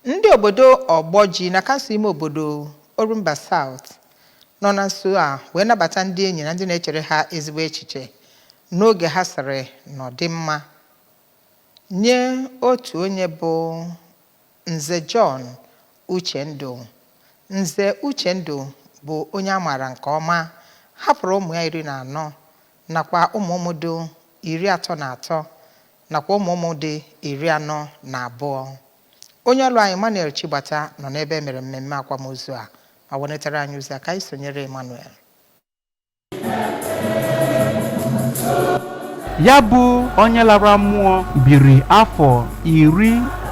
Ndị obodo Ọgbọji na kansụl ime obodo Orumba South nọ na nso a wee nabata ndị enyi na ndị na-echere ha ezigbo echiche n'oge ha sịrị na ọ dị mma nye otu onye bụ Nze John Uchendụ. Nze Uchendụ bụ onye a maara nke ọma, hapụrụ ụmụ ya 14 nakwa ụmụ ụmụ dị 33 nakwa ụmụ ụmụ dị 42. Onye ọrụ anyị Emmanuel Chigbata nọ n'ebe e mere mmemme akwamozu a ma wenetara anyị ozi a. Ka anyị sonyere Emmanuel. Ya bụ onye lara mmụọ biri afọ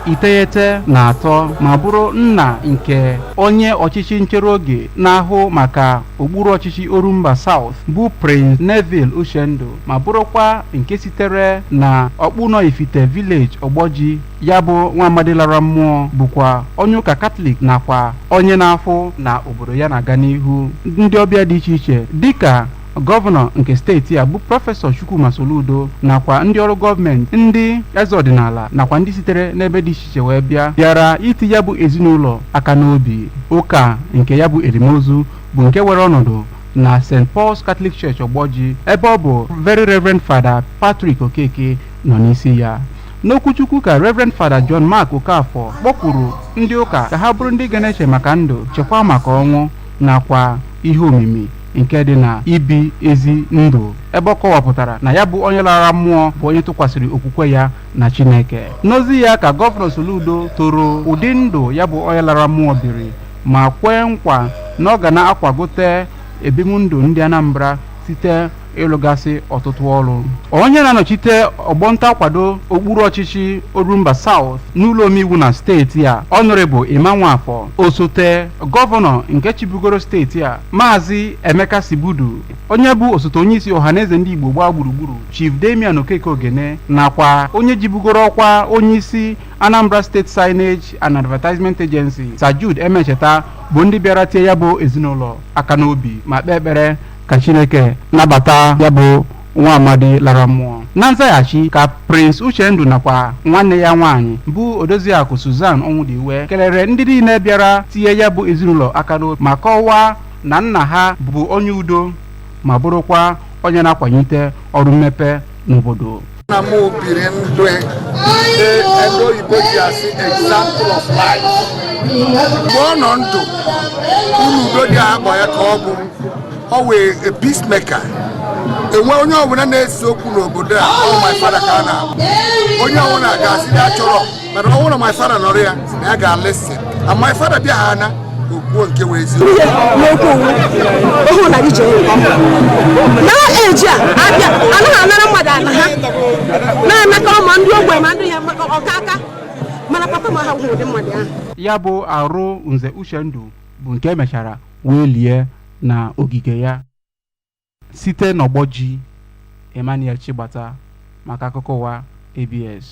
93 ma bụrụ nna nke onye ọchịchị nchere oge na-ahụ maka okpuru ọchịchị Orumba South bụ Prince Neville Uchendu, ma bụrụkwa nke sitere na Ọkpụnọ Ifite Village, Ọgbọji. Ya bụ nwa amadi lara mmụọ bụkwa onye ụka Katọlik nakwa onye na-afụ na obodo ya na-aga n'ihu. Ndị ọbịa dị iche iche dịka gọvanọ nke steeti a bụ Prọfesọ Chukwuma Soludo nakwa ndị ọrụ gọọmenti, ndị eze ọdịnala nakwa ndị sitere n'ebe dị iche iche wee bịa bịara iti ya bụ ezinụlọ aka n'obi. Ụka nke ya bụ elimozu bụ nke were ọnọdụ na St. Paul's Catholic Church, Ọgbọji, ebe ọ bụ Very Reverend Father Patrick Okeke nọ n'isi ya. N'okwuchukwu ka Reverend Father John Mark Okafor kpọkwuru ndị ụka ka ha bụrụ ndị ga na-eche maka ndụ, chekwa maka ọnwụ nakwa ihe omimi nke dị na ibi ezi ndụ, ebe ọ kọwapụtara na ya bụ onye lara mmụọ bụ onye tụkwasịrị okwukwe ya na Chineke. N'ozi ya ka Gọvanọ Soludo toro ụdị ndụ ya bụ onye lara mmụọ biri ma kwee nkwa na ọ ga na-akwagote ebimndụ ndị Anambra site ịlụgasị ọtụtụ ọrụ. Onye na-anọchite ọgbọnta nkwado okpuru ọchịchị Orumba South n'ụlọ omeiwu na steeti a, Honorable Emma Nwafọ, osote gọvanọ nke chibugoro steeti a, Maazị Emeka Sibudu, onye bụ osote onyeisi Ọhaneze Ndị Igbo gbaa gburugburu, Chief Damian Okeke Ogene, nakwa onye jibugoro ọkwa onyeisi Anambra State Signage and Advertisement Agency, Sir Jude Emecheta, bụ ndị bịara tie ya bụ ezinụlọ aka n'obi ma kpee ekpere ka Chineke nabata ya bụ nwa amadi lara mmụọ. Na nzaghachi ka Prince Uchendu nakwa nwanne ya nwaanyị bụ Odoziakụ Susan Ọnwụdiwe kelere ndị niile bịara tinye ya bụ ezinụlọ aka n'obi ma kọwaa na nna ha bụ onye udo ma bụrụkwa onye na-akwalite ọrụ mmepe n'obodo. Nna m biri ndụ ndị oyibo ji asị example of life. Mgbe ọ nọ ndụ, unu udo dị akpọ ya ka ọ bụ ọ wee a peacemaker. Enwe onye ọbụla na-ese okwu n'obodo a, ọ my father ka a na-akpọ. Onye ọbụla ga-asị ya chọrọ, mana ọ bụrụ na my father nọrọ ya na ya ga-listen, and my father bịa ha na okwuo nke wee eziokwu. N'okwu onwe ohu na ije na eji a abịa anaghị anara mmadụ ala ha na-emekọ ma ndị ogbe ma ndị ya ọka aka, mana papa m ha hụrụ ụdị mmadụ ahụ. Ya bụ arụ Nze Uchendu bụ nke emechara wee lie na ogige ya. Site n'Ọgbọji, Emmanuel Chigbata maka akụkọ ụwa ABS.